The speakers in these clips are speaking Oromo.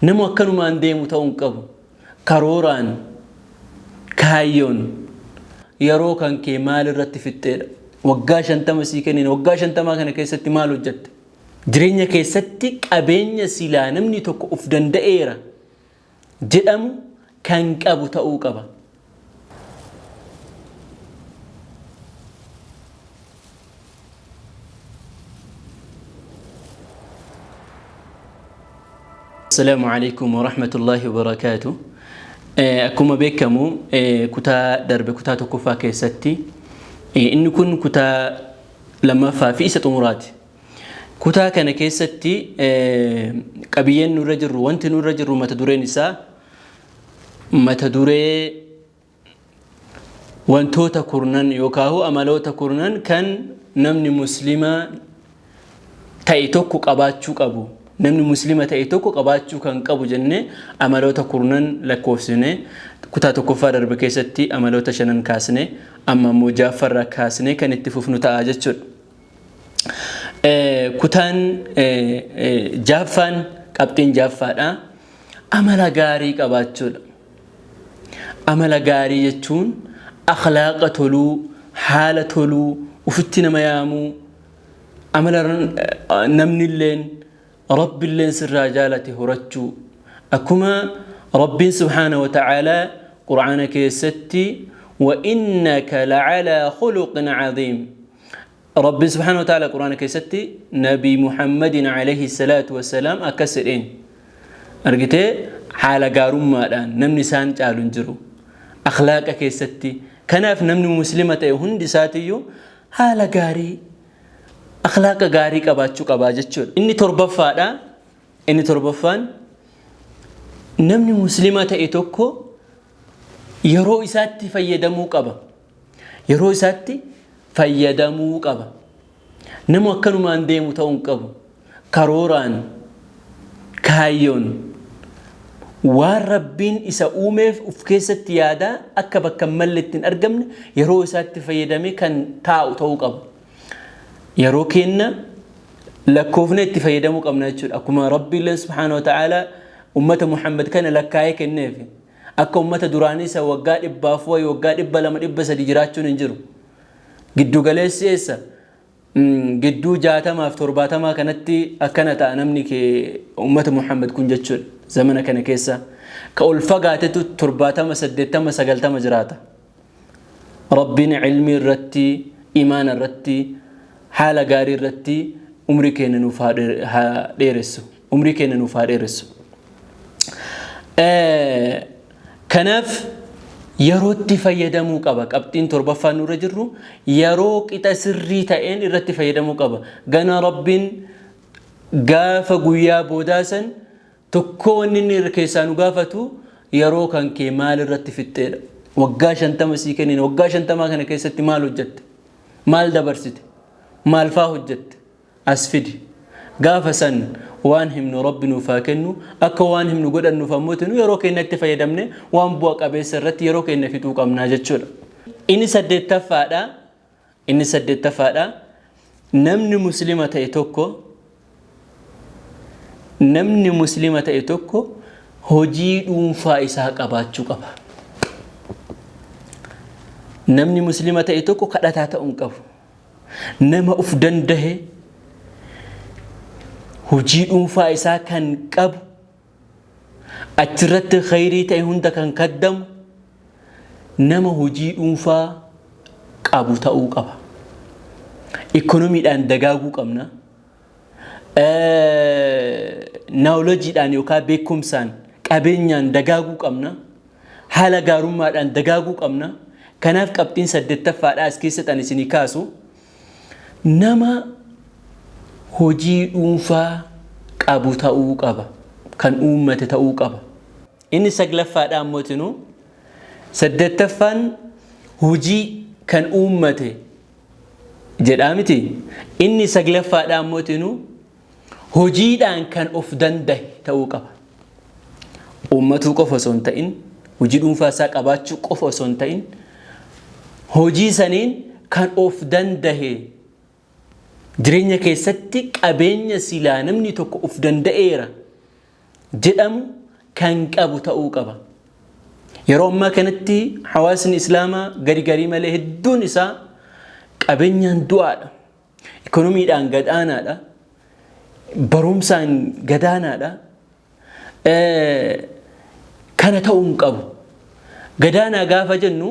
Namu akkanumaan deemu ta'uu hin qabu. Karooraan, kaayyoon yeroo kan kee maal irratti fixxeedha. Waggaa 50 sii kennine, waggaa 50 kana keessatti maal hojjette? Jireenya keessatti qabeenya silaa namni tokko of danda'eera jedhamu kan qabu ta'uu qaba. Assalaamu alaikum warahmatullaahi wabarakaatu. Akkuma beekamu kutaa darbe kutaa tokkoffaa keessatti inni kun kutaa lammaffaa fi isa xumuraati. Kutaa kana keessatti qabiyyeen nurra jirru wanti nurra jirru mata dureen isaa mata duree wantoota kurnan yookaan amaloota kurnan kan namni muslimaa ta'e tokko qabaachuu qabu. Namni muslima ta'e tokko qabaachuu kan qabu jennee amaloota kurnan lakkoofsine kutaa tokkoffaa darbe keessatti amaloota shanan kaasne amma immoo ja'affarraa kaasne kan itti fufnu ta'a jechuudha. Kutaan ja'affaan qabxiin ja'affaadha. Amala gaarii qabaachuudha. Amala gaarii jechuun akhlaaqa toluu, haala toluu, ufitti nama yaamuu, amala namnilleen Rabbilleen sirraa jaalate horachuu. Akkuma Rabbiin subhaana wa ta'aalaa Qur'aana keessatti wa innaka la'alaa khuluqin cadiim. Rabbiin subhaana wa ta'aalaa Qur'aana keessatti Nabii Muhammadin alayhi salaatu wassalaam akkas jedheen. Argitee haala gaarummaadhaan namni isaan caalu hin jiru. Akhlaaqa keessatti. Kanaaf namni muslima ta'e hundi isaatiyyuu haala gaarii akhlaaqa gaarii qabaachuu qabaa jechuudha. Inni torbaffaadha. Inni torbaffaan namni muslima ta'e tokko yeroo isaatti fayyadamuu qaba. Yeroo isaatti fayyadamuu qaba. Nama akkanumaan deemu ta'uu hin qabu. Karooraan, kaayyoon waan Rabbiin isa uumeef of keessatti yaadaa akka bakka hin malletti hin argamne yeroo isaatti fayyadamee kan taa'u ta'uu qaba. Yeroo keenna lakkoofne itti fayyadamuu qabna jechuudha. Akkuma Rabbiilleen subhaanahu wa ta'aalaa ummata Muhammad kana lakkaa'ee kenneef. Akka ummata duraanii isa waggaa dhibbaaf wayi waggaa 200 300 jiraachuun hin jiru. Giddu galeessi eessa? Gidduu 60f 70 kanatti akkana ta'a namni kee ummata Muhammad kun jechuudha. Zamana kana keessa ka ol fagaatetu 70 80 90 jiraata. Rabbiin ilmii irratti, imaana irratti, haala gaarii irratti umrii keenya nuuf haa dheeressu. Umrii keenya nuuf haa dheeressu. Kanaaf yerootti fayyadamuu qaba. Qabxiin torbaffaan nurra jirru yeroo qixa sirrii ta'een irratti fayyadamuu qaba. Gana Rabbiin gaafa guyyaa boodaa san tokko wanni inni irra keessaa nu gaafatu yeroo kan kee maal irratti fixxeedha. Waggaa 50 sii kennine, waggaa 50 kana keessatti maal hojjette? Maal dabarsite? Maal faa hojjette? As fidi. Gaafa san waan himnu Rabbi nuuf haa kennu, akka waan himnu godhannuuf ammoo tinu yeroo keenyatti fayyadamne waan bu'a qabeessa irratti yeroo keenya fixuu qabnaa jechuudha. Inni saddeettaffaadha. Inni saddeettaffaadha. Namni muslima ta'e tokko namni muslima ta'e tokko hojii dhuunfaa isaa qabaachuu qaba. Namni muslima ta'e tokko kadhataa ta'uu hin qabu. Nama uf dandahe hojii dhuunfaa isaa kan qabu achirratti khayrii ta'e hunda kan kaddamu nama hojii dhuunfaa qabu ta'uu qaba. Ikkonomiidhaan dagaaguu qabna. Naawolojiidhaan yookaan beekumsaan qabeenyaan dagaaguu qabna. Haala gaarummaadhaan dagaaguu qabna. Kanaaf qabxiin saddeettaffaadhaa as keessatti ani isinii kaasu nama hojii dhuunfaa qabu ta'uu qaba. Kan uummate ta'uu qaba. Inni saglaffaadhaa ammoo tinuu saddeettaffaan hojii kan uummate jedhaa miti. Inni saglaffaadhaa ammoo tinuu hojiidhaan kan of danda'e ta'uu qaba. Uummatuu qofa osoo hin ta'in, hojii dhuunfaa isaa qabaachuu qofa osoo hin ta'in, hojii saniin kan of danda'e jireenya keessatti qabeenya silaa namni tokko of danda'eera jedhamu kan qabu ta'uu qaba. Yeroo ammaa kanatti hawaasni Islaamaa gari garii malee hedduun isaa qabeenyaan du'aadha. Ikonomiidhaan gad-aanaadha. Barumsaan gadaanaadha. Kana ta'uu hin qabu. Gadaanaa gaafa jennu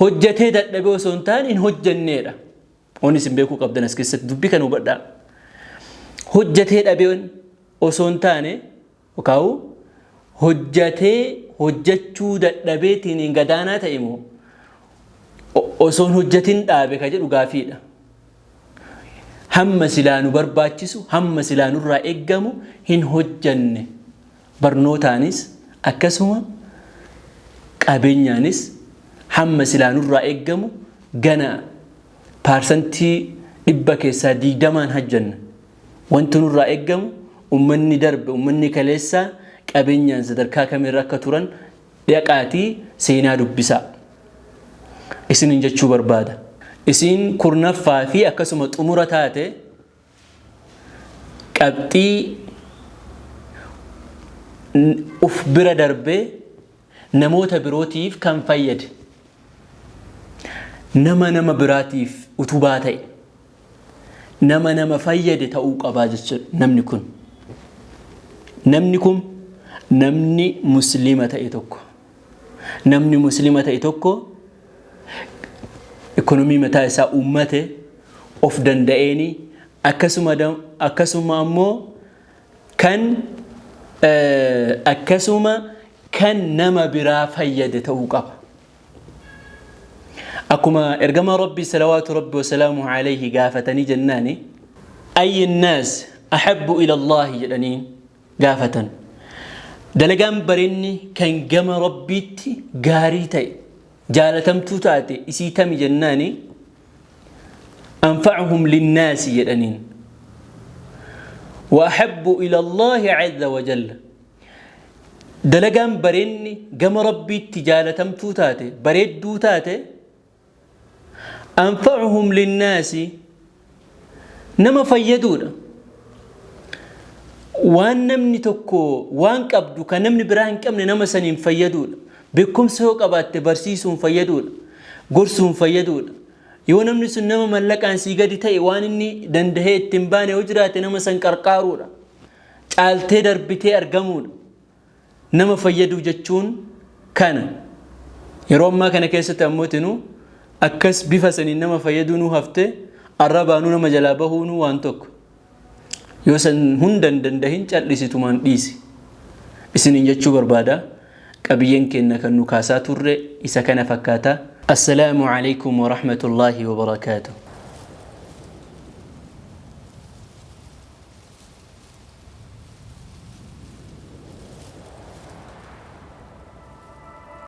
hojjetee dadhabee osoo hin taane hin hojjenneedha. Wanni isin beekuu qabdan as keessatti dubbii kana hubadhaa. Hojjetee dhabee osoo hin taane yookaan hojjetee hojjechuu dadhabeetiin gadaanaa ta'e moo osoo hin hojjetin dhaabe ka jedhu gaafiidha. Hamma silaa nu barbaachisu, hamma silaa nurraa eeggamu hin hojjenne. Barnootaanis akkasuma qabeenyaanis hamma silaa nurraa eeggamu gana paarsantii 100 keessaa 20n hojjenna. Wanti nurraa eeggamu ummanni darbe, ummanni kaleessaa qabeenyaan sadarkaa kamirra akka turan dhaqaatii seenaa dubbisaa. Isinin jechuu barbaada. Isiin kurnaffaa fi akkasuma xumura taate qabxii uf bira darbee namoota birootiif kan fayyade nama nama biraatiif utubaa ta'e nama nama fayyade ta'uu qabaa jechuudha namni kun. Namni kun namni muslima ta'e tokko. Namni muslima ta'e tokko ikonomii mataa isaa uummate of danda'eeni akkasuma akkasuma ammoo kan akkasuma kan nama biraa fayyade ta'uu qaba. Akkuma ergamaa Rabbii salawaatu Rabbi wasalaamu alayhi gaafatanii jennaani ayyi naas ahabbu ila Allaahi jedhanii gaafatan. Dalagaan bareenni kan gama Rabbiitti gaarii ta'e jaalatamtuu taate isii tami jennaani anfa'uhum linnaasi jedhaniin. Wa ahabbu ila Allaahi azza wa jalla. Dalagaan bareenni gama Rabbiitti jaalatamtuu taate, bareedduu taate, anfa'uhum linnaasi nama fayyaduudha. Waan namni tokko waan qabdu kan namni biraa hin qabne nama saniin fayyaduudha. Beekumsa yoo qabaatte barsiisuun fayyaduudha. Gorsuun fayyaduudha. Yoo namni sun nama mallaqaan sii gadi ta'e waan inni dandahee ittiin baane yoo jiraate nama san qarqaaruudha. Caaltee darbitee argamuudha. Nama fayyaduu jechuun kana. Yeroo ammaa kana keessatti ammoo tinuu akkas bifa saniin nama fayyaduu nuu hafte arrabaanuu nama jalaa bahuunuu waan tokko. Yoo san hunda hin dandahin cal'isitumaan dhiisi. Isiniin jechuu barbaada. Qabiyyeen keenna kan nu kaasaa turre isa kana fakkaata. Assalaamu alaikum wa rahmatullaahi wa barakaatuh.